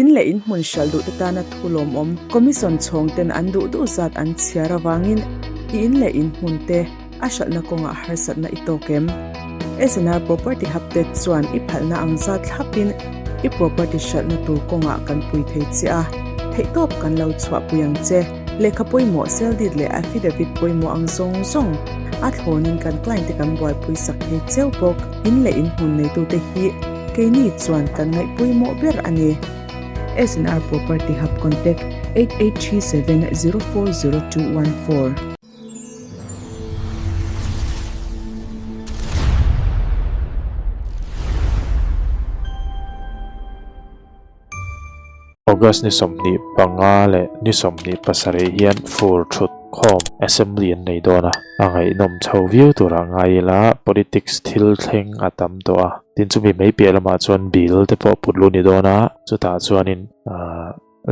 In leh in hmun hralh duhte tana thu lawmawm Commission chhawng ten an duh duh zat an chhiar avangin i in leh in hmun te a hralhna kawngah harsatna i tawk em? SNR Property Hub te chuan i phalhna ang zat thlapin i property hralhna tur kawngah kan pui thei che a, theihtawp kan lo chhuahpui ang che. Lehkha pawimawh sale deed leh affidavit pawimawh ang zawng zawng a thlawnin kan client te kan buaipui sak thei cheu bawk. In leh in hmun neitute hi keini chuan kan ngaihpawimawh ber a ni. SNR Property Hub Contact, 8837 040214. August ni 25 leh ni 27 hian fur thut khawm Assembly an nei dawn a, a ngaihnawm chho viau turah ngai ila politics thil thleng a tam tawh a, tin chumi mai piah lamah chuan bill te pawh put lu ni dawn a, chutah chuanin ahh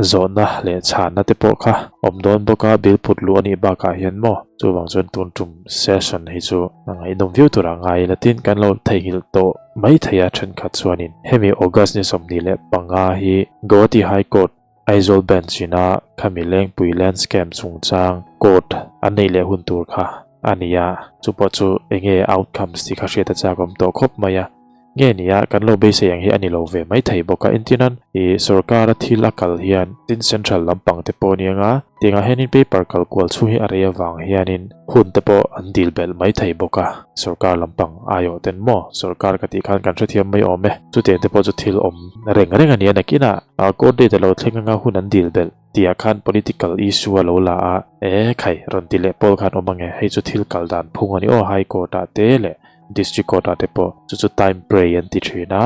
zawhna leh chhanna te pawh kha awm dawn bawk a, bill put luh a nih bakah hian maw chuvang chuan tun tum session hi chu a ngaihnawm viau turah ngai ila tin kan lo theihnghilh tawh mai thei a thenkhat chuanin hemi August ni 25 hi Guwahati High Court Aizawl Bench ina khami Lengpui Land Scam chungchang court an neih leh hun tur kha a ni a, chu pawh chu enge outcomes tih kha hriat a chak awm tawh khawp mai a. Nge nia kan lo beisei ang hi a ni lo ve mai thei bawk a, entirnan ih sorkara thil a kal hian tin central lampang te pawh nia nga tiangah hianin paper kal kual chhung hi a rei avang hianin hun te pawh an dil belh mai thei bawk a, sorkar lampang aiawh ten maw sorkar ka tih khan kan hrethiam mai awm e, chutiang te pawh chu thil awm reng reng a nia nakinah court date a lo thleng anga hun an dil belh tihah khan political issue a lo la a, e khai rawn ti leh pawl khan awm ange hei chu thil kal dan phung a ni aw high court ah te leh district court ah te pawh chu chu time pray an ti thin a,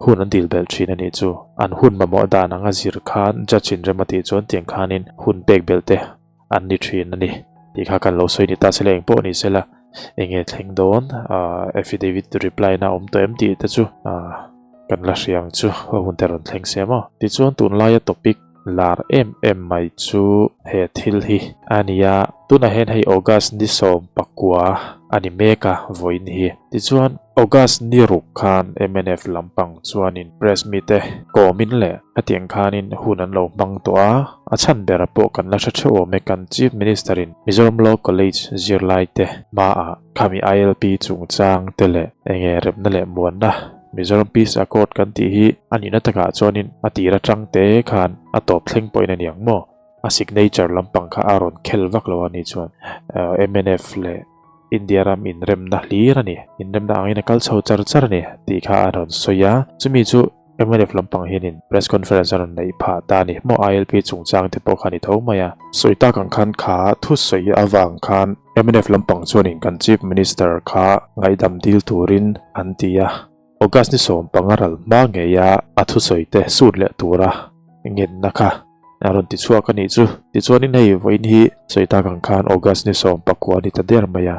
hun an dil belh thin a nih chu an hun mamawh dan anga zir khan judge in rem a tih chuan tiang khanin hun pek belh te an ni thin a ni tih kha kan lo sawi ni ta sela eng pawh ni sela enge thleng dawn ah affidavit reply na awm tawh em tih te chu ah kan la hria ang chu a hun te rawn thleng se maw tichuan tunlaia topic lar em em mai chu he thil hi a ni a tunah hian hei August ni 19 a ni mek a vawiin hi tichuan August ni ruk khan mnf lampang chuanin press mite kawmin leh hetiang khanin hun an lo hmang tawh a, a chhan bera pawh kan la hre theuh awm e kan Chief Minister in Mizoram Law College zirlai te hmaah khami ILP chungchang te leh enge remna leh muanna Mizoram Peace Accord kan tih hi a nihna takah chuanin a tir atang te khan a tawp thleng pawhin a ni ang maw? A signature lampang kha a rawn khel vak lo a ni chuan mnf leh India ram inremna hlir a ni, inremna angin a kal chho char char a ni tih kha a rawn sawi a, chumi chu mnf lampang hianin press conference a rawn neih phah ta a ni maw ILP chungchang te pawh kha a ni tho mai a. Sawi tak ang khan kha thusawi avang khan mnf lampang chuanin kan Chief Minister kha ngaihdam dil turin an ti a, August ni 15 ral hma ngeia a thusawi te sut leh tura ngenna kha a rawn ti chhuak a nih chu. Tichuanin hei vawiin hi sawi tak ang khan August ni 19 a ni ta der mai a,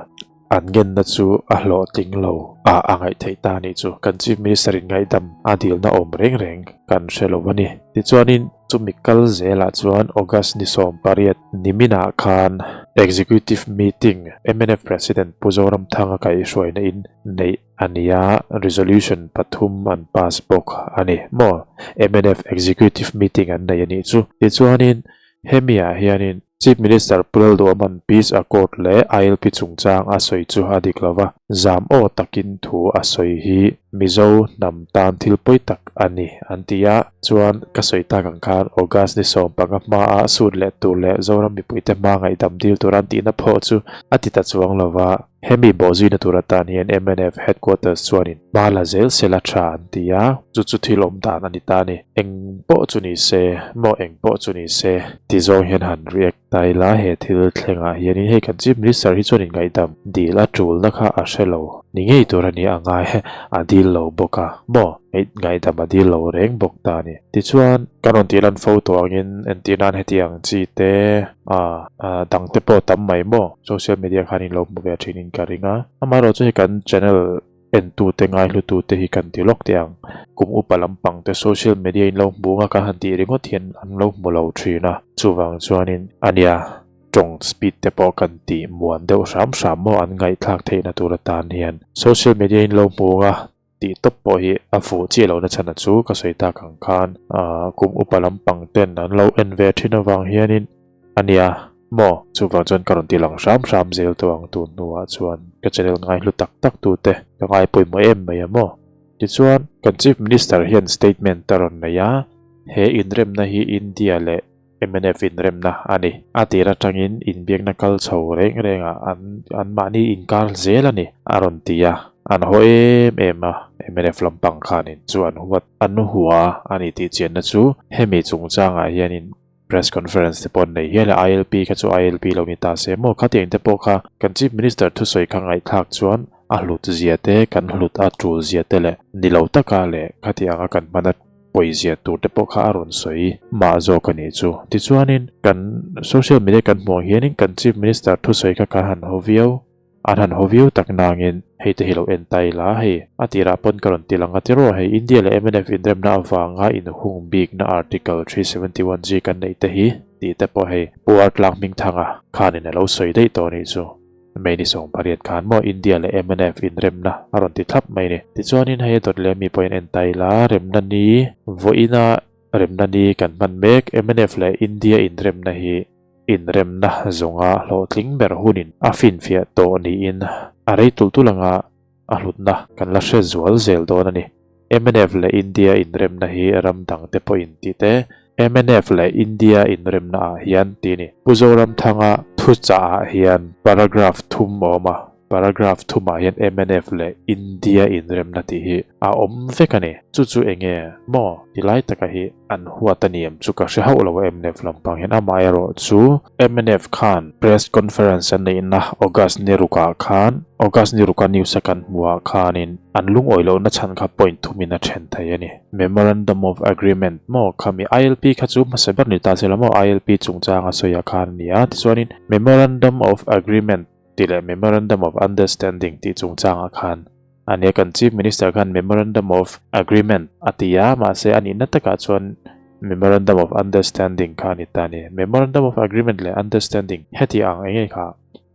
an ngenna chu a hlawhtling lo a a ngaih theih ta a nih chu. Kan Chief Minister in ngaihdam a dilna awm reng reng kan hre lo a ni. Tichuanin chumi kal zelah chuan August ni 18 niminah khan Executive Meeting mnf President Pu Zoramthanga kaihhruaina in neih a ni a, resolution pathum an pass bawk a ni maw? Mnf executive meeting an nei a nih chu. Tichuanin hemiah hianin Chief Minister Pu Lalduhawman Peace Accord leh ILP chungchang a sawi chu a dik lo va, zam aw takin thu a sawi hi Mizo hnam tan thil pawi tak a ni an ti a, chuan ka sawi tak ang khan August ni 15 hmaa sut leh tur leh Zoram mipuite hma ngaihdam dil tur an tihna phawh chu a ti ta chuang lo va. Hemi bawhzuina tur atan hian mnf headquarters chuanin hma la zel se la tha an ti a, chu chu thil awm dan a ni ta a ni. Eng pawh chu ni se maw eng pawh chu ni se ti zawng hian han react ta ila he thil thlengah hianin hei kan Chief Minister hi chuanin ngaihdam dil a tulna kha a hre lo ni ngei tur a ni a ngai a dil lo bawk a maw ngaihdam a dil lo reng bawk ta a ni. Tichuan kan rawn tih lan fo tawh angin entir nan hetiang chi te a dang te pawh tam mai maw social media khan in lo hmu ve thin in ka ring a amaherawh chu hei kan channel en tu te ngai hlu tu te hi kan ti lawk teh ang kum upa lampang te social media in lo hmu anga kan han tih ringawt hian an lo hmu lo thin a chuvang chuanin ania tawng speed te pawh kan tih muan deuh hram hram maw an ngaihthlak theihna tur atan hian social media in lo hmu anga. tih tawp pawh hi a fuh chiah lohna chhan a chu ka sawi tak ang khan kum upa lampang ten an lo en ve thin avang hianin a nia maw? Chuvang chuan ka rawn ti lang hram hram zel tawh ang tun hnuah chuan ka channel ngaihlu tak tak tute ka ngai pawimawh em mai a maw? Tichuan kan Chief Minister hian statement a rawn nei a, he inremna hi India leh mnf inremna a ni. A tir atangin inbiakna kal chho reng rengah an anmahni inkar zel a ni, a rawn ti a. An haw em em a, mnf lampang khanin chu an huat an hua a ni tih chianna chu hemi chungchangah hianin press conference te pawh an nei hial a, ILP kha chu ILP lo ni ta se maw? Khatiang te pawh kha kan Chief Minister thusawi kha ngaihthlak chuan a hlut zia te, kan hlut a tul zia te leh ni lo taka leh khatianga kan hman a pawizia tur te pawh kha a rawn sawi mah zawk a nih chu. Tichuanin kan social media kan hmuh ang hianin kan Chief Minister thusawi kha kan han haw viau, an han haw viau tak nangin hei te hi lo en ta ila hei a tirah pawn ka rawn ti lang a tiraw hei India leh mnf inremna avanga inhung bikna Article 371 G kan neih te hi tih te pawh hei Pu Artlang Hmingthanga khanin a lo sawi daih tawh a nih chu. May ni 18 khan maw India leh mnf inremna a rawn ti thlap mai ni. Tichuanin hei a dawt leh mi pawhin en ta ila, remna ni vawiina remna ni kan hman mek mnf leh India inremna hi inremna zawnga hlawhtling ber hunin a finfiah tawh niin a rei tulh tulh anga a hlutna kan la hre zual zel dawn a ni. Mnf leh India inremna hi ram dangte pawhin tih te, mnf leh India inremna ah hian tih a ni. Pu Zoramthanga thuchah ah hian paragraph thum a awm a, paragraph thumah hian mnf leh India inremna tih hi a awm vek a ni. Chu chu enge maw ti lai taka hi an huat a ni em chu ka hre hauh lo a mnf lampang hian amaherawh chu mnf khan press conference an neihna August ni rukah khan August ni ruka news a kan hmuh ah khanin an lungawi lohna chhan kha point thumin a then thei a ni. Memorandum of Agreement maw khami ILP kha chu hmasa ber ni ta se la maw ILP chungchang a sawi ah khan a ni a tichuanin Memorandum of Agreement tih leh Memorandum of Understanding tih chungchangah khan a nia kan Chief Minister khan Memorandum of Agreement a ti a, mahse a nihna takah chuan Memorandum of Understanding kha a ni ta a ni. Memorandum of Agreement leh Understanding heti ang eng nge kha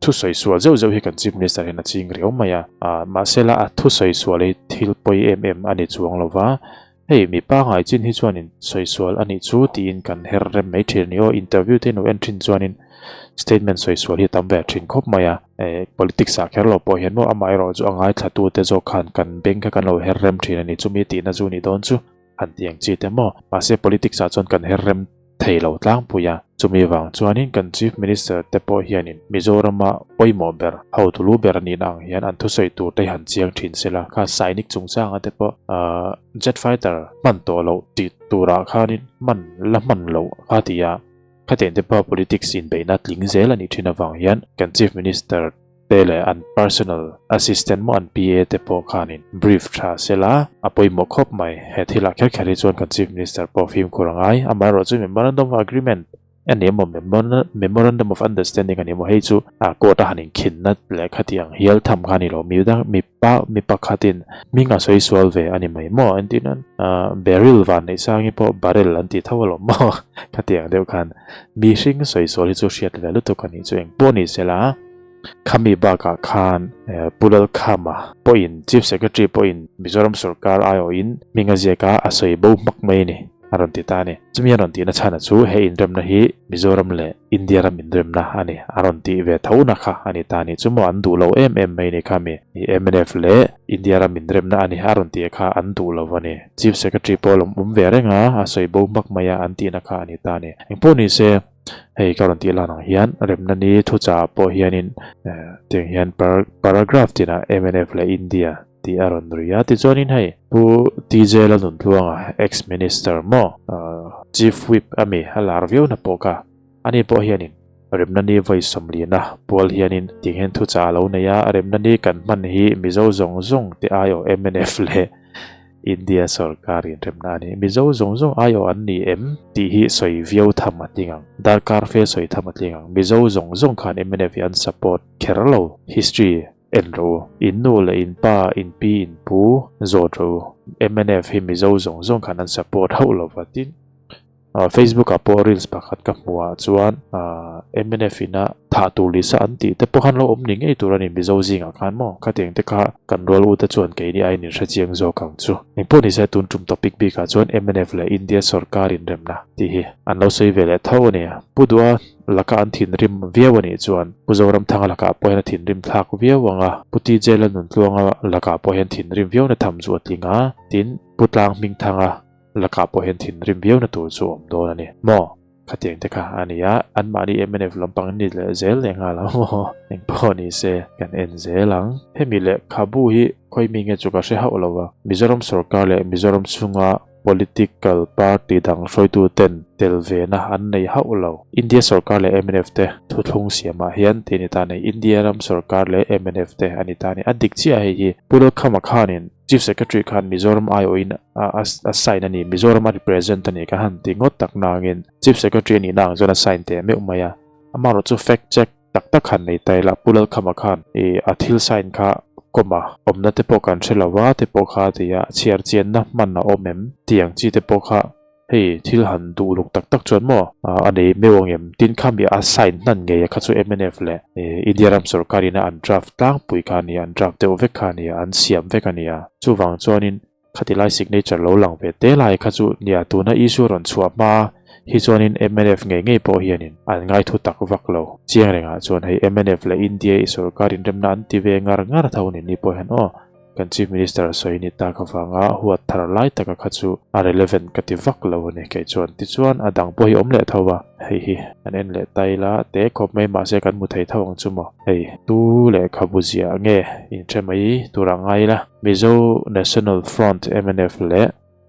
thusawi sual zeuh zeuh hi kan Chief Minister hian a ching riau mai a, mahse la a thusawi sual hi thil pawi em em a ni chuang lo va, hei mi pangngai chin hi chuanin sawi sual a nih chu tiin kan her rem mai thin a ni aw, interview te in lo en thin chuanin statement sawi sual hi a tam ve thin khawp mai a, politics ah kher lo pawh hian maw amaherawh chu a ngaithla tu te zawk khan kan beng kha kan lo her rem thin a ni, chumi tihna chu nih dawn chu. Han ti ang chi te maw? Mahse politics ah chuan kan her rem thei lo tlangpui a, chumi vang chuanin kan Chief Minister te pawh hianin Mizorama pawimawh ber, hotu lu ber anihna ang hian an thusawi tur te hi han chiang thin se la, kha Sainik chungchanga te pawh jet fighter hman tawh loh tih turah khanin hman la hman loh kha ti a, khatiang te pawh politics inbeihna tling zel a nih thin avang hian kan Chief Minister te leh an personal assistant maw an PA te pawh khanin brief tha sela a pawimawh khawp mai. He thilah kher kher hi chuan kan Chief Minister pawh fimkhur a ngai. Amaherawh chu Memorandum of Agreement a ni emaw Memorandum of Understanding a ni emaw hei chu a court a han inkhinna leh khati ang hial tham kha a ni lo. Mi dang mi pa mi pakhatin hming a sawi sual ve a ni mai maw an tih nan Beryl Vanneihsangi pawh Barrel an tih tho alawm maw khati ang deuh khan mihring sawi sual hi chu hriat ve lutuk a nih chu engpawh ni sela. Khami bakah khan Pu Lalkhama pawhin Chief Secretary pawhin Mizoram sorkar aiawhin hming a ziak a, a sawi bo hmak mai a ni, a rawn ti ta a ni. Chumi a rawn tihna chhanah chu he inremna hi Mizoram leh India ram inremna a ni, a rawn tih ve tho na kha a ni ta a ni. Chu maw an duh lo em em mai a ni khami mnf leh India ram inremna a ni a rawn tih kha an duh lo a ni. Chief Secretary pawh a lawm awm ve reng a, a sawi bo hmak mai a, an tihna kha a ni ta a ni. Engpawh ni se. Hei ka rawn tih lan ang hian remna ni thuchah pawh hianin tiang hian paragraph tinah mnf leh India tih a rawn ri a. Tichuanin hei Pu TJ Lalnuntluanga ex minister maw chief whip a mi a lar viau na pawh kha ani pawh hianin remna ni vawi sawmlina pual hianin tiang hian thuchah a lo nei a. Remna ni kan hman hi Mizo zawng zawng te aiawh mnf leh India sorkar inremna a ni. Mizo zawng zawng aiawh an ni em? Tih hi sawi viau tham a tling ang. Darkar fe sawi tham a tling ang. Mizo zawng zawng khan mnf hi an support kher lo. History en rawh u. In nu leh in pa, in pi, in pu zawt rawh u. Mnf hi Mizo zawng zawng khan an support hauh lo va tin. Facebook ah pawh reels pakhat ka hmuh ah chuan mnf in a thah tur lisa an tih te pawh khan lo awm ni ngei tur a ni Mizo zingah khan maw khatiang te kha kan rual u te chuan keini aiin in hrechiang zawk ang chu. Engpawh nise tun tum topic bikah chuan mnf leh India sorkar inremna tih hi an lo sawi ve leh tho a ni. Pu Duha laka an thinrim viau a nih chuan Pu Zoramthanga lakah pawh hian a thinrim thlak viau ang a, Pu TJ Lalnuntluanga lakah pawh hian thinrim viau na tham chu a tling a, tin Pu Tlanghmingthanga lakah pawh hian thinrim viau na tur chu a awm dawn a ni. Maw? Khatiang te kha a ni a, anmahni mnf lampang an ni leh zel leh nghal ang maw? Engpawh ni se kan en zel ang. Hemi lehkhabu hi khawi mi nge chu ka hre hauh lo va, Mizoram sorkar leh Mizoram chhunga political party dang hruaitu ten tel ve na an nei hauh lo. India sorkar leh mnf te thuthlung siamah hian tih a ni ta a ni. India ram sorkar leh mnf te a ni ta a ni. A dik chiah hei hi Pu Lalkhama khanin Chief Secretary khan Mizoram aiawhin a sign a ni, Mizoram a represent a ni ka han ti ngawt tak nangin Chief Secretary a nihna ang chuan a sign teh meuh mai a. Amaherawh chu fact check tak tak han nei ta ila Pu Lalkhama khan i a thil sign kha comma awmna te pawh kan hre lo a te pawh kha a ti a, chhiar chianna hman a awm em tih ang chi te pawh kha Hei thil han duh luk tak tak chuan maw a nei meuh ang em? Tin khami a sign hnan ngei a kha chu mnf leh India ram sorkar ina an draft tlangpui kha a nia, an draft deuh vek kha a nia, an siam vek a nia. Chuvang chuanin khati lai signature lo lang ve te lai kha chu nia tuna issue rawn chhuah hma hi chuanin mnf ngei ngei pawh hianin an ngaithu tak vak lo. Chiang rengah chuan hei mnf leh India i sorkar inremna an ti ve ngar ngar tho ni ni pawh hian aw. Kan Chief Minister sawi ni tak avanga huat thar lai taka kha chu a relevant ka ti vak lo a ni kei chuan. Tichuan a dang pawh hi awm leh tho a, hei hi an en leh ta ila te khawp mai mahse kan hmu thei tho ang chu maw. Hei tu lehkhabu ziah nge inhre mai tur a ngai ila. Mizo National Front, mnf, leh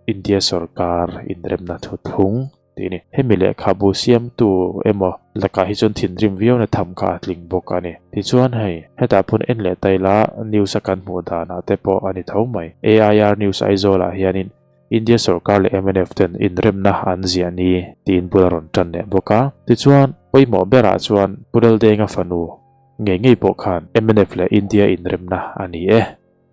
India sorkar inremna thuthlung tih a ni. Hemi lehkhabu siamtu emaw lakah hi chuan thinrim viauna tham kha a tling bawk a ni. Tichuan hei, hetah pawn en leh ta ila news a kan hmuh danah te pawh a ni tho mai. AIR News Aizawl-ah hianin India sorkar leh mnf ten inremna an ziah ni tiin bul a rawn tan leh bawk a. Tichuan, pawimawh berah chuan Pu Laldenga fanu ngei ngei pawh khan mnf leh India inremna a ni e.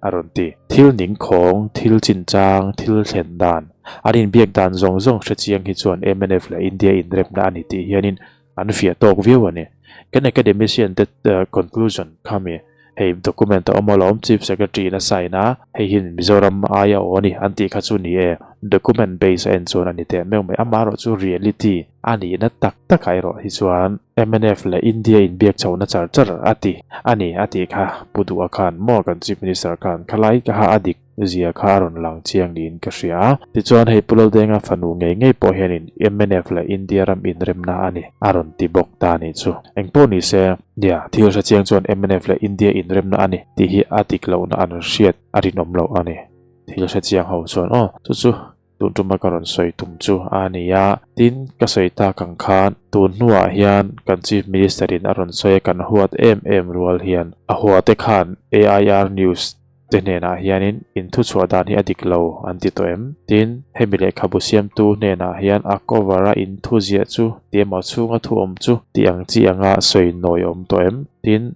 A rawn ti. Thil ningkhawng, thil chinchang, thil thlen dan, an inbiak dan zawng zawng hre chiang hi chuan mnf leh India inremna a ni tih hianin an fiah tawk viau a ni. Kan academician te conclusion kha mi hei document a awm alawm Chief Secretary in a sign a, hei hian Mizoram aia aw a ni an tih kha chu ni e, document base a en chuan a ni teh meuh mai. Amaherawh chu reality a nihna tak takah erawh hi chuan mnf leh India inbiak chhohna char char a ti a ni a tih kha Pu Duha khan maw kan Chief Minister khan khalai kha a dik zia kha a rawn lang chiang niin ka hria a. Tichuan hei Pu Laldenga fanu ngei ngei pawh hianin mnf leh India ram inremna a ni a rawn ti bawk ta a nih chu. Engpawh ni se, nia thil hre chiang chuan mnf leh India inremna a ni tih hi a dik lohna an hriat a rinawm loh a ni. Thil hre chiang ho chuan aw chu chu Tun tuma ka rawn sawi tum chu a ni a, tin ka sawi tak ang khan tun hnuah hian kan Chief Minister in a rawn sawi a kan huat em em rual hian a hua te khan AIR News te hnenah hianin in thuchhuah dan hi a dik lo an ti tawh em? Tin, hemi lehkhabu siamtu hnenah hian a cover a in thu ziah chu ti emaw chhunga thu awm chu tih ang chi anga sawi nawi awm tawh em? Tin,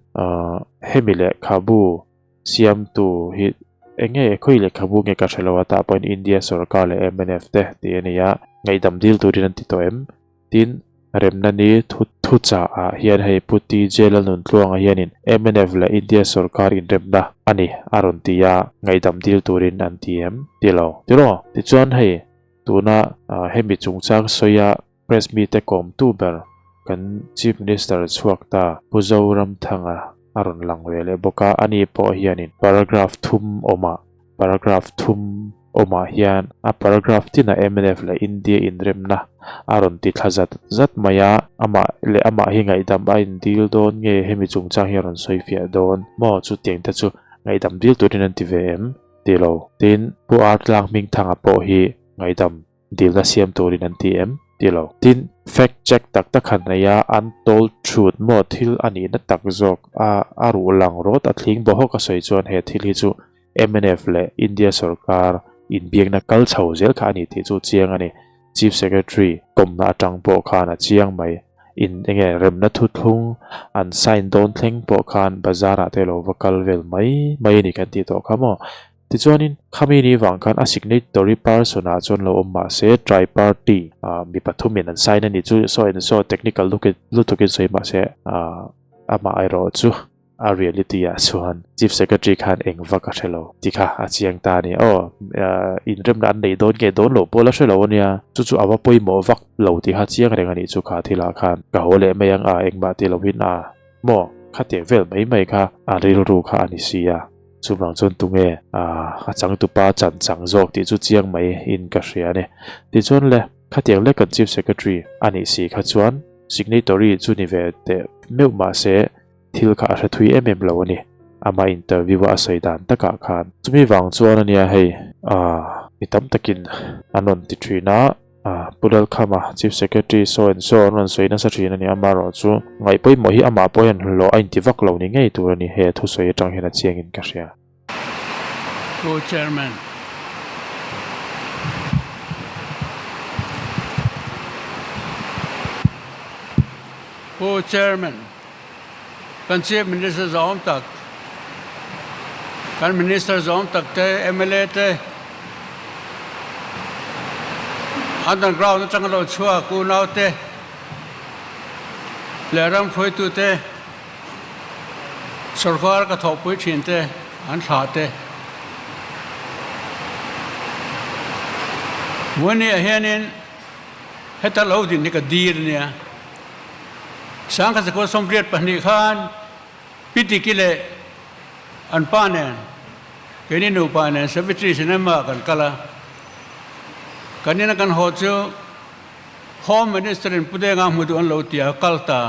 hemi lehkhabu Siamtu hi eng nge khawi lehkhabu nge ka hre lo a tah pawhin India sorkar leh mnf te tih a ni a, ngaihdam dil turin an ti tawh em? Tin, remna ni thu thuchah ah hian hei Pu TJ Lalnuntluanga hianin mnf leh India sorkar inremna a ni a rawn ti a, ngaihdam dil turin an ti em? Ti lo. Tiraw? Tichuan hei tuna hemi chungchang sawia Press mite kawmtu ber kan Chief Minister chhuak ta Pu Zoramthanga a rawn lang ve leh bawk a, ani pawh hianin paragraph thum awmah paragraph thum awmah hian a paragraph tinah mnf leh India inremna a rawn ti thla zat zat mai a, amah leh amah hi ngaihdam a indil dawn nge hemi chungchang hi a rawn sawifiah dawn maw chutiang te chu ngaihdam dil turin an ti ve em? Ti lo. Tin, Pu Artlang Hmingthanga pawh hi ngaihdam Dilna siam turin an ti em? Ti lo. Tin, fact check tak tak han nei a, untold truth maw thil a nihna tak zawk a a ruh lang rawt a thling bawhawk a sawi chuan he thil hi chu mnf leh India sorkar inbiakna kal chho zel kha a ni tih chu chiang a ni. Chief Secretary kawmna atang pawh khan a chiang mai. In enge remna thuthlung an sign dawn thleng pawh khan bazar ah te lo va kal vel mai mai a ni kan tih tawh kha maw. Tichuanin, khami ni vang khan a signatory person ah chuan lo awm mah se tri-party mi pathumin an sign a ni chu so and so technical lutukin sawi mah se amah erawh chu a reality ah chuan Chief Secretary khan eng vak a hre lo ti kha a chiang ta a ni. Aw, inremna an nei dawn nge dawn lo pawh la hre lo a nia, chu chu a va pawimawh vak lo ti kha chiang reng a nih chu kha thilah khan ka haw leh mai ang a, engmah ti lovin a maw khatiang vel mai mai kha a rilru kha a ni si a. Chuvang chuan tunge a changtupa chan chang zawk tih chu chiang mai in ka hria a ni. Tichuan le, khatiang lek kan Chief Secretary a nih si kha chuan signatory chu ni ve teh meuh mah se thil kha a hre thui em em lo a ni. Ama interview a a sawi dan takah khan. Chumi vang chuan a nia hei, mi tam takin an rawn ti thin a. Pu Lalkhama, Chief Secretary so and so an rawn sawi nasa thin a ni. Amaherawh chu ngaih pawimawh hi amah pawh hian hlawh a inti vak lo ni ngei tur a ni. He thusawi atang hian a chiangin ka hria. Pu Chairman. Pu Chairman, kan Chief Minister zawng tak, kan Minister zawng tak te, mla te, underground atanga lo chhuak unau te leh ram hruaitu te, sorkar ka thawhpui thin te an thlah te. Muani-ah hianin heta lo din hi ka dil ania. Sangkhat zakua 82 khan Pi Tiki leh an pa nen keini nupa nen Savitri Cinema ah kan kal a, kan ina kan haw chu Home Minister in Pu Denga hmu duh an lo ti a, kal ta.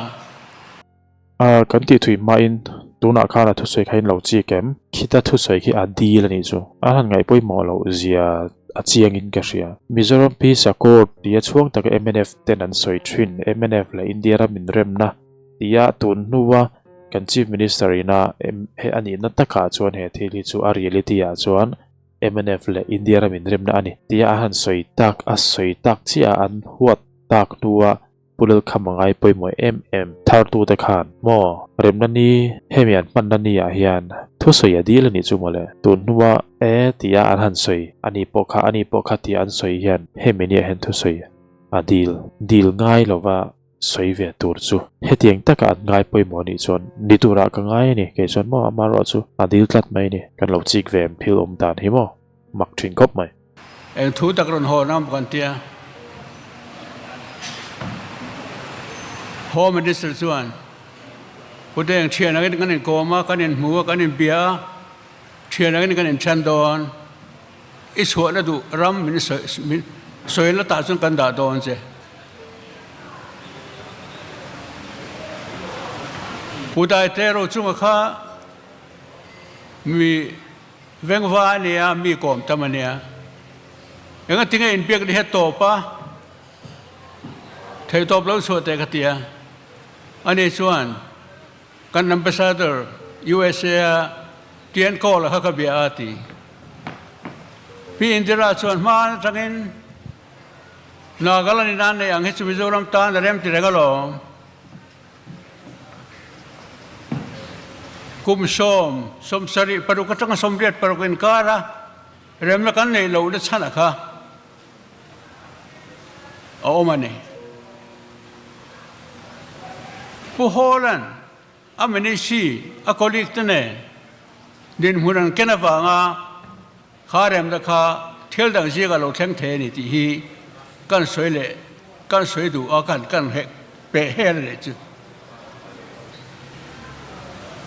Kan tih thui hmain tunah khan a thusawi kha in lo chik em? Khita thusawi khi a dil a nih chu. A han ngaih pawimawh loh zia a chiangin ka hria. Mizoram Peace Accord tia chhuang taka mnf ten an sawi thin. Mnf leh India ram inremna tia tun hnua kan Chief Minister ina he a nihna takah chuan he thil hi chu a reality ah chuan mnf leh India ram inremna a ni tia a han sawi tak a sawi tak chiah a an huat tak hnua Pu Lalkham a ngai pawimawh em em. Thartute khan, Maw, remna ni, hemi an hmanna ni ah hian thusawi a dil a nih chu mawle. Tun hnua e tia an han sawi, ani pawh kha, ani pawh kha tia an sawi hian hemi ni ah hian thusawi a dil, dil ngai lova sawi ve tur chu hetiang taka an ngai pawimawh anih chuan ni turah ka ngai a ni, kei chuan maw amaherawh chu a dil tlat mai a ni. Kan lo chik ve em thil awm dan hi maw, mak thin khawp mai. Eng thu tak rawn haw na kan tia. Home Minister chuan Pu Deng thian angin kan inkawm a, kan inhmu a, kan inbia a, thian angin kan inthen dawn. I chhuahna duh ram min sawi la tah chuan kan dah dawn che. Pu Daite Rochunga kha mi Vengva a nia, mi kawm tam a nia. Engatinge inbiak ni hi a tawp a, theihtawp lo chhuah teh ka ti a. Ani chuan kan Ambassador USA a Tian Kawl a kha ka bia a ti. Pi Indira chuan hma atangin Nagaland in an neih ang hi chu Mizoram tan a rem ti reng alawm. Kum 10, 76 atanga 86 inkara remna kan neih lohna chhan a kha a awm a ni. Pu Hawla'n a ministry a colleague te nen dinhmun an ken avanga kha remna kha thil dang zingah lo thleng thei a ni tih hi kan sawi leh kan sawi duh a, kan kan peh hel a nih chu.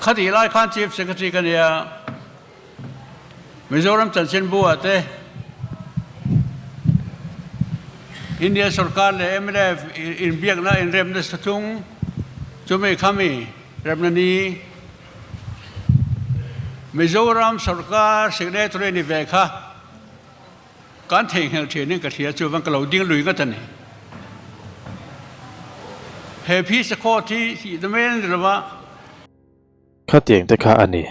Khatih lai khan Chief Secretary ka nia, Mizoram chanchinbu ah te India sorkar leh mnf inbiakna inremna sathung chumi khami remna ni Mizoram sorkar signatory ni ve kha kan theihnghilh thin in ka hria chuvan ka lo ding lui ngat a ni. He Peace Accord hi thih na mai a ni lova. Khatiang te kha a ni.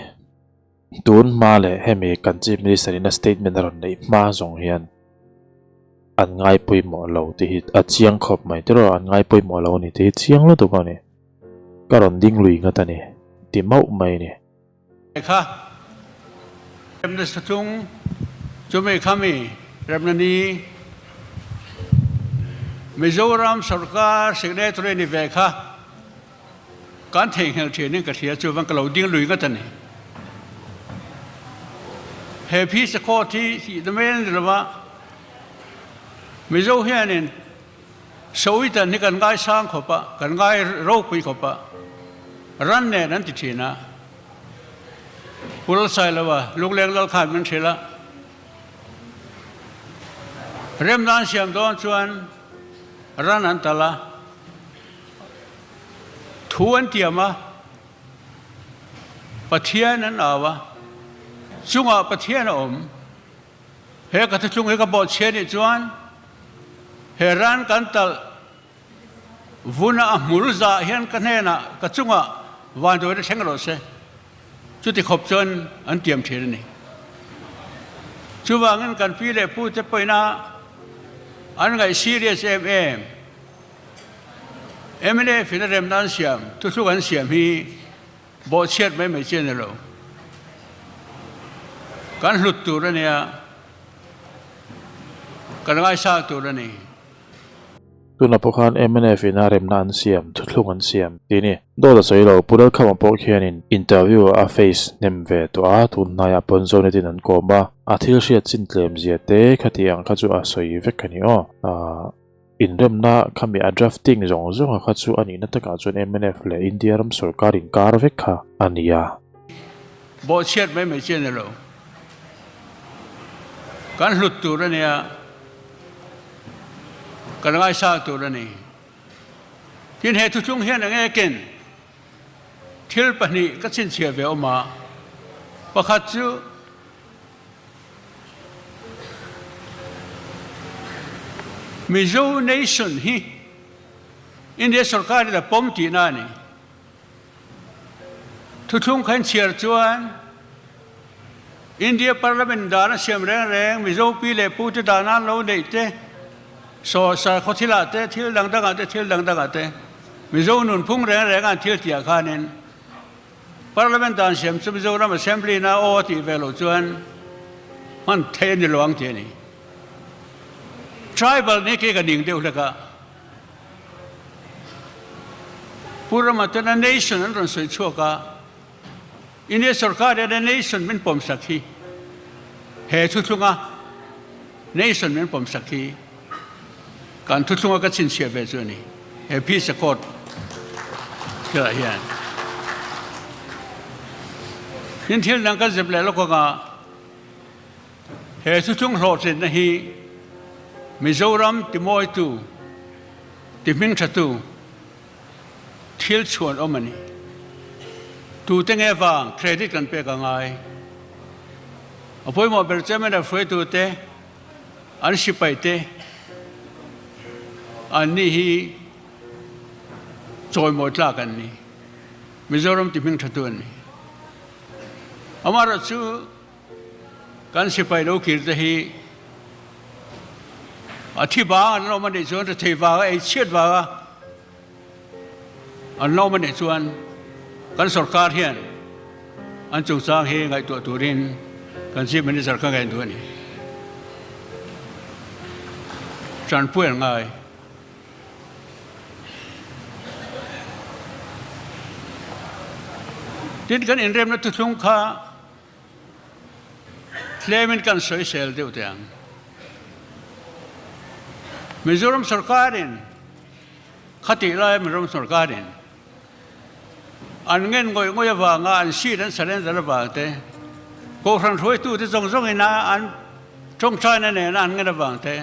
Tun hma leh hemi kan Chief Minister in a statement a rawn neih hma zawng hian an ngai pawimawh lo tih hi a chiang khawp mai tiraw an ngai pawimawh lo a ni tih hi chiang lutuk a ni. Ka rawn ding lui ngat a ni ti mauh mai a ni. Kha Minister chung. Chumi khami remna ni Mizoram sorkar signatory ni ve kha kan theihnghilh thin in ka hria chuvan ka lo ding lui ngat a ni. He peace accord hi tih na mai a ni lova, Mizo hianin Sawitan hi kan ngaisang khawp a, kan ngai ropui khawp a, ran nen an ti thin a. Pu Lalsailova, Lungleng Lal khan min hrilh a, Remna an siam dawn chuan ran an tal a, thu an tiam a, Pathian an au a, chungah Pathian a awm. He ka thuthlung hi ka bawhchhia nih chuan he ran kan talh vuna a hmul zah hian ka hnenah ka chungah vanduaina thleng rawh se. Chuti khawp chuan an tiam thin a ni. Chuvangin kan pi leh pu te pawhin an ngaih serious em em. Mnf in a remna an siam, thuthlung an siam hi Bawhchhiat mai mai chi a ni lo. Kan hlut tur a nia, kan ngaisang tur a ni. Tuna pawh khan mnf in a remna an siam, thuthlung an siam tih a ni. Dawt a sawi lo, Pu Lalkhama pawh khianin interview a face hnem ve tawh a, tun hnaiah pawn Zonetin an kawm a, a thil hriat chin tlem zia te khati ang kha chu a sawi vek a ni aw. Inremna khami a drafting zawng zawnga kha chu a nihna takah chuan mnf leh India ram sorkar inkar vek kha a ni a. Bawhchhiat mai mai chi a ni lo. Kan hlut tur a nia, kan ngaisang tur a ni. Tin he thuthlung hian eng nge ken thil pahnih ka chhinchhiah ve awm a, pakhat chu, Mizo nation hi India sorkar in a pawm tihna a ni. Thuthlung kha in chhiar chuan India parliament dan a siam reng reng Mizo pi leh pu te dan an lo neih te, saw sarkhaw thilah te, thil dang dangah te, thil dang dangah te Mizo nunphung reng reng an thil tih ah khanin Parliament dan siam chu Mizoram Assembly na aw a tih ve loh chuan hman theih a ni lo ang tih a ni. Tribal nih khi ka ning deuh hlek a. Pu Rama ten a nation an rawn sawi chhuak a, India sorkar hian a nation min pawmsak hi, he thuthlunga nation min pawmsak hi Kan thuthlunga ka chhinchhiah ve chu a ni, he Peace Accord thilah hian. Tin thil dang kan zep leh lawk anga he thuthlung hlawhtlinna hi Mizoram timawitu, tihmingthatu thil chhuan awm a ni. Tute nge vang credit kan pek a ngai. A pawimawh ber chairman leh hruaitute, An sipaite an nih hi chawimawi tlak an ni. Mizoram ti hming thatu an ni. Amaherawh chu kan sipai lo kir te hi a thi vang an lawm a nih chuan rethei vanga ei chhiat vanga an lawm a nih chuan kan sorkar hian an chungchang hi ngaihtuah turin kan Chief Minister kha ngaih duh a ni. Tanpui an ngai. Tin kan inremna thuthlung kha Tlemin kan sawisel deuh teh ang. Mizoram sorkarin khatih laia Mizoram sorkarin an ngen ngawih ngawih avanga an seat an surrender avang te, Kohhran hruaitute zawng zawngina an tawngtaina nena an ngen avang te,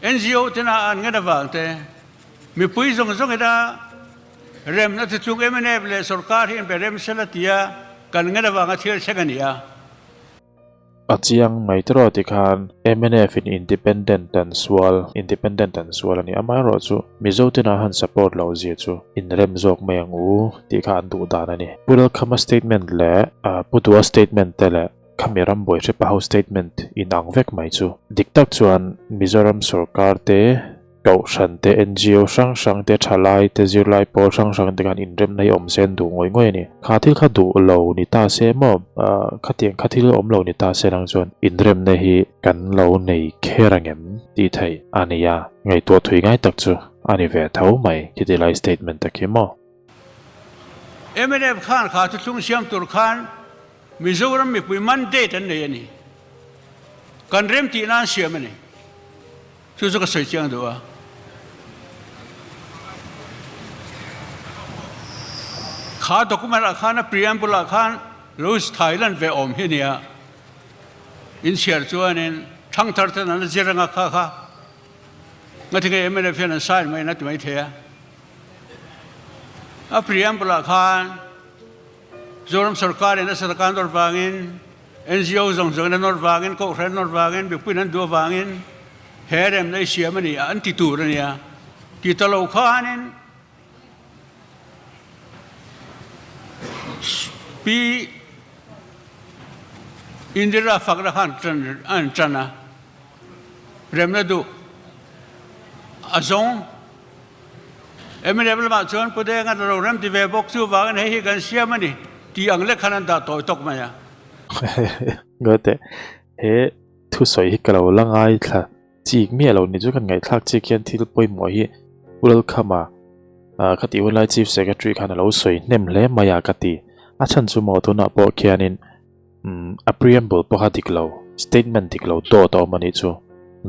NGO tena an ngen avang te, mipui zawng zawngina Remna chu chung mnf leh sorkar hi inbe rem sela tia kan ngen avanga thil thleng a ni a. A chiang mai tawh tikhan mnf in independent an sual, independent an sual a ni. Amaherawh chu Mizo tena han support loh zia chu inrem zawk mai ang u tih kha an duh dan a ni. Pu Lalkhama statement leh Pu Dua statement te leh khami ram buaihrepa ho statement inang vek mai chu dik tak chuan Mizoram sorkar te. Kohhran te, NGO hrang hrang te, thalai te, zirlai pawl hrang hrang te khan inremna hi awm se an duh ngawih ngawih a ni. Kha thil kha duh lo ni ta se maw? Khatiang kha thil awm lo ni ta se nang chuan inremna hi kan lo nei kher angem tih theih a ni a, ngaihtuah thui ngai tak chu a ni ve tho mai khiti lai statement tak hi maw? Mnf khan kha thuthlung siam tur khan Mizoram mipui mandate an nei a ni. Kan rem tih nan siam a ni. Chu chu ka sawi chiang duh a. Kha document ah khan a preamble ah khan lo Thailand ve awm hi nia. In chhiar chuanin thangthar ten an la zir anga kha kha ngatinge mnf hian an sign mai in a ti mai thei a. A preamble ah khan Zoram sarkar in a sarkar nawr vangin NGO zawng zawngin a nawr vangin Kohhran nawr vangin mipuiin an duh avangin he remna i siam a ni a an ti tur a nia. Ti ta lo khanin Pi Indira fakna khan an tan a, remna duh a zawng. Mnf lamah chuan Pu Denga lo rem ti ve bawk chu vangin hei hi kan siam a ni tih ang lek khan an dah tawi tawk mai a. Ngawte, he thusawi hi ka lo la ngaithla chik miah lo ni chu kan ngaihthlak chik hian thil pawimawh hi Pu Lalkhama ka tih hunlai Chief Secretary khan a lo sawi hnem hle mai a ka ti. A chhan chu maw tunah pawh khianin A preamble pawha dik lo, statement dik lo dawt a awm a nih chu.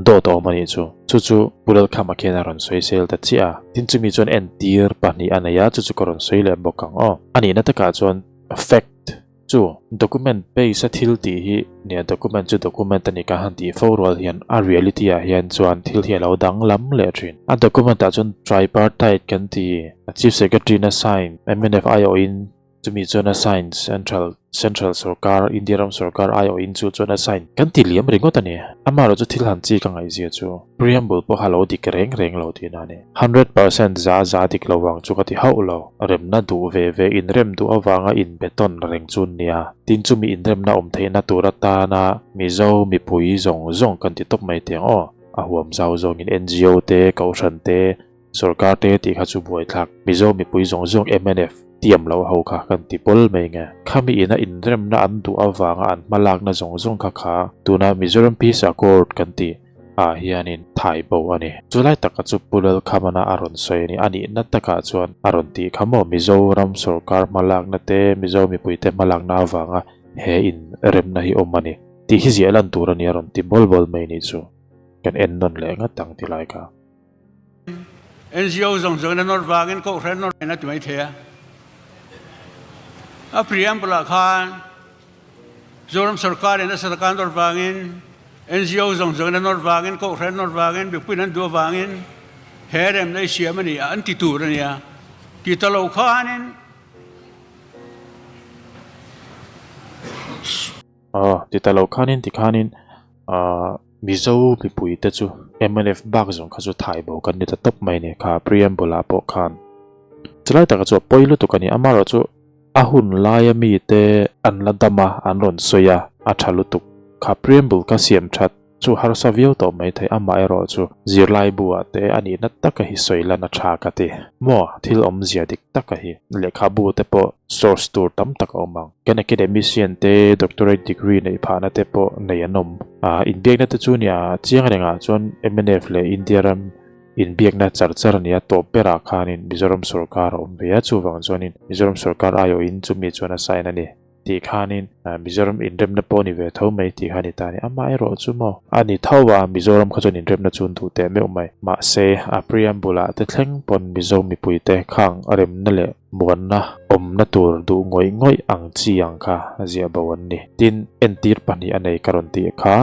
Dawt a awm a nih chu. Chu chu Pu Lalkhama khian a rawn sawi sel ta chiah a. Tin chumi chuan entir pahnih a nei a, chu chu ka rawn sawi leh bawk ang aw. A nihna takah chuan fact chu document base a thil tih hi nia document chu document a ni ka han tih fo rual hian a reality ah hian chuan thil hi a lo danglam leh thin. A document ah chuan tripartite kan ti, Chief Secretary na sign, mnf aiawhin Chumi chuan a sign Central Central sorkar India ram sorkar aiawhin chu chuan a sign kan ti liam ringawt a ni. Amaherawh chu thil han chi ka ngaihzia chu preamble pawha lo dik reng reng lo tihna a ni. 100% za za dik lo vang chu ka ti hauh lo. Remna duh ve ve inrem duh avanga inbetawn reng chu nia. Tin chumi inremna awm theihna tur atana Mizo mipui zawng zawng kan ti tawp mai teh ang aw. A huam zau zawngin NGO te, Kohhran te, Sorkar te tih kha chu buaithlak Mizo mipui zawng zawng mnf tiam loh ho kha kan ti pawl mai nge. Khami ina inremna an duh avanga an hmalakna zawng zawng kha kha tuna Mizoram Peace Accord kan tih ah hianin thai bo a ni. Chulai taka chu Pu Lalkhamana a rawn sawi a ni. A nihna takah chuan a rawn tih kha maw Mizoram sorkar hmalakna te Mizo mipuite hmalakna avanga he inremna hi awm a ni tih hi ziah lan tur a ni a rawn ti bawl bawl mai nih chu. Kan en nawn leh ngat ang ti lai kha. NGO zawng zawngin a nawr vangin Kohhran nawr in a ti mai thei a. A preamble ah khan Zoram sorkar in a sarkar nawr vangin NGO zawng zawngin a nawr vangin Kohhran nawr vangin mipuiin an duh avangin he remna i siam a ni a an ti tur a nia. Ti ta lo khanin Aw, ti ta lo khanin ti khanin ahh Mizo mipui te chu mnf bak zawng kha chu thai bo kan ni ta tawp mai ni kha preamble ah pawh khan chulai taka chu a pawi lutuk a ni amaherawh chu a hun laia mite an la dam a an rawn sawi a a tha lutuk kha preamble kha siam that chu harsa viau tawh mai thei amaherawh chu zirlai bu ah te a nihna taka hi sawi lan a tha ka ti maw thil awmzia dik taka hi lehkhabu te pawh source tur tam tak a awm ang. Kan academician te doctorate degree neih phahna te pawh nei an awm. Ah inbiakna te chu nia chiang rengah chuan mnf leh India ram inbiakna char char a nia tawp berah khanin Mizoram sorkar a awm ve a chuvang chuanin Mizoram sorkar aiawhin chumi chuan a sign a ni tih khanin Mizoram inremna pawh a ni ve tho mai tih kha a ni ta a ni. Amaherawh chu maw a ni tho a Mizoram kha chuan inremna chu an duh teh meuh mai. Mahse a preamble ah te thleng pawn Mizo mipuite khang remna leh Muanna awmna tur duh ngawih ngawih ang chi ang kha a ziah bo an ni. Tin, entir pahnih a nei ka rawn tih kha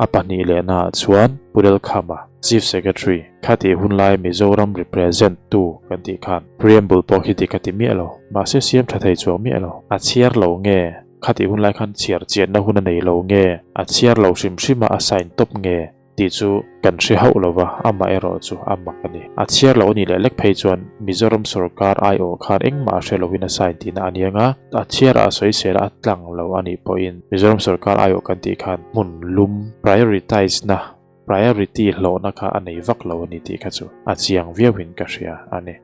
a pahnih lehna ah chuan Pu Lalkhama, Chief Secretary, kha tih hunlai Mizoram represent tu kan tih khan preamble pawh khi dik a ti miah lo. Mahse siam tha thei chuang miah lo. A chhiar lo nge? Kha tih hunlai khan chhiar chianna hun a nei lo nge? A chhiar lo hrim hrim a a sign tawp nge? Tih chu kan hre hauh lo va, amah erawh chu a mak a ni. A chhiar loh a nih leh lek phei chuan Mizoram sorkar aiawh khan engmah a hre loin a sign tihna a ni ang a, a chhiar a sawisel a tlang lo a nih pawhin Mizoram sorkar aiawh kan tih khan hmun lum, prioritize, na. Priority hlawhna kha a nei vak lo a ni tih kha chu a chiang viauin ka hria a ni.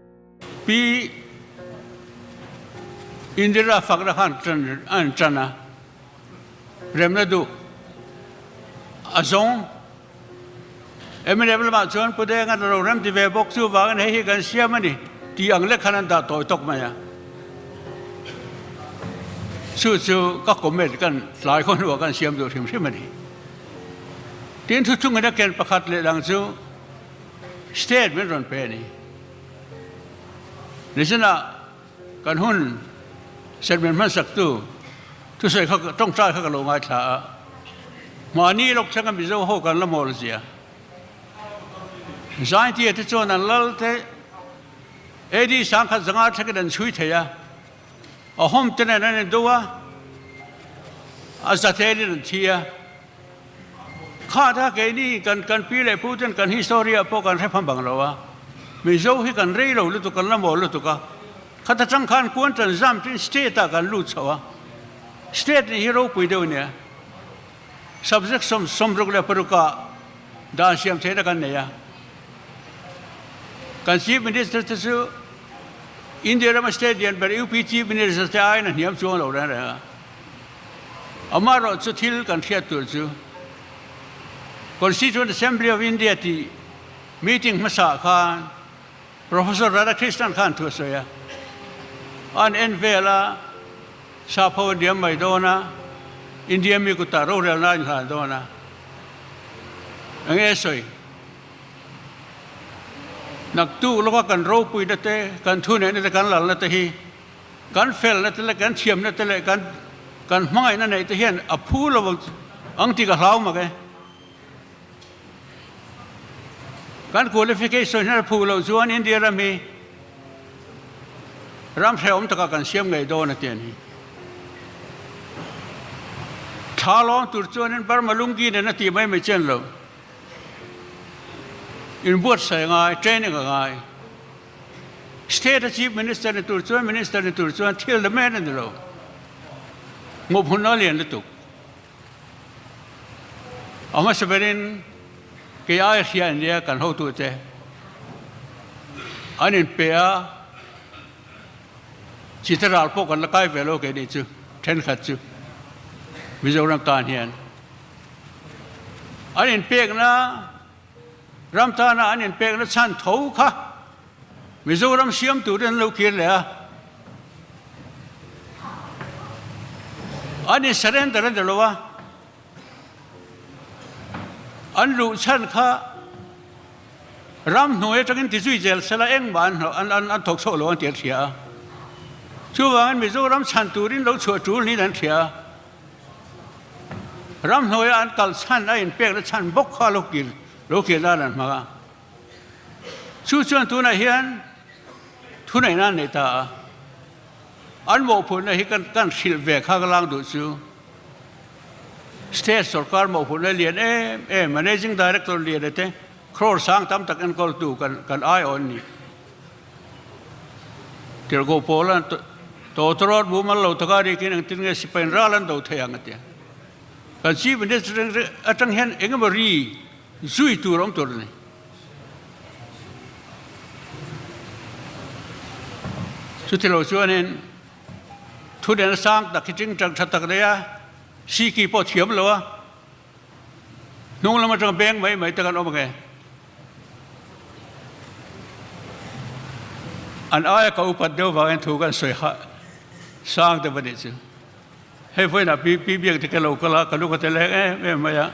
Pi Indira fakna khan an tan a, remna duh a zawng. Mnf lamah chuan Pu Denga na lo rem ti ve bawk chu vangin hei hi kan siam a ni tih ang lek khan an dah tawi tawk mai a. Chu chu ka comment kan tlai khaw hnuah kan siam duh hrim hrim a ni. Tin thu chungin a ken pakhat leh dang chu state min rawn pe a ni. Nichina kan hun statement hmansaktu thusawi kha tawngtai kha ka lo ngaithla a, mahni lawk thleng a Mizo ho kan la mawl zia. Zaintia te chuan an lal te AD sangkhat zanga thlengin an chhui thei a, a hawm te nen an indo a, a zathelin an thi a. Kha ta keini kan kan pi leh pu ten kan history ah pawh kan hre pham bang lo a, Mizo hi kan rei lo lutuk kan la mawl lutuk a, khata tang khan kuan tan zam tin state ah kan lut chho a, state nih hi ropui deuh ania, subject sawm 66 ah dan siam theihna kan nei a, kan chief minister te chu India rama state lian ber UP chief minister te aiin a hniam chuang lo reng reng a. Amaherawh chu thil kan hriat tur chu Constituent Assembly of India tih meeting hmasa ah khan Professor Radhakrishnan khan thu a sawi a, an en vel a, Sapho an diam mai dawn a, India mi kutah rorelna a inhlan dawn a, enge a sawi? Naktuk lawka kan ropuina te, kan thuneihna te, kan lalna te hi Kan felna te leh kan thiamna te leh kan kan hmangaihna neih te hian a phu lo ang tih ka hlau mak e. Kan qualification hian a phu loh chuan India ram hi ram hrehawm takah kan siam ngei dawn a ti a ni. Thla lawng tur chuanin Burma lunggi nen a tih mai mai chian lo. Inbuatsaih a ngai, training a ngai. State a Chief Minister ni tur chuan Minister ni tur chuan thil la men a ni lo. Ngawhhmun a lian lutuk. A hmasa berin kei aia hria an nia kan hotute an inpe a, chite ral pawh kan la kai ve lo kei ni chu thenkhat chu Mizoram tan hian an inpekna Ram tana an inpekna chhan tho kha Mizoram siam turin an lo kir leh a, an in surrender a ni lo a, an luh chhan kha ram hnuai atangin ti zui zel sela engmah an an an thawk chhuak lo an ti an hria a. Chuvangin Mizoram chhan turin lo chhuah tul niin an hria a. Ramhnuaia an kal chhan a inpekna chhan bawk kha lo kir lo kir nan an hmang a. Chu chuan tunah hian thuneihna an nei ta a. An mawhphurhna hi kan kan hrilh ve kha ka lang duh chu State sorkar mawhphurhna lian em em Managing Director lian te crore sang tam tak enkawltu kan kan aiawh an ni. Tirhkoh Paula'n tawtawrawt mumal lo taka rikin engtin nge sipain ral an do thei ang a ti a. Kan Chief Minister atang hian eng emaw ri zui tur a awm tur a ni. Chuti lo chuanin thu nena sang tak hi tingtang tha tak nei a, siki pawh thiam lo a, Hnung lam atanga beng mai mai te kan awm ang e. An aia ka upat deuh vangin thu kan sawi ha sang deuh a nih chu. Hei vawiinah pi pi biak te ka lo kal a, ka lu ka tel leng em em mai a.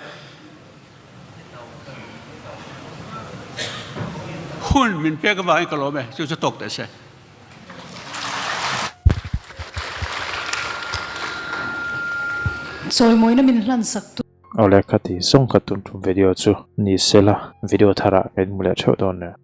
Hun min pek avangin ka lawm e, chu chu tawk teh se. Chawimawina min hlan sak tu. Awle ka ti zawng ka tum tum video chu ni sela video tharah ka inhmu leh theuh dawn nia.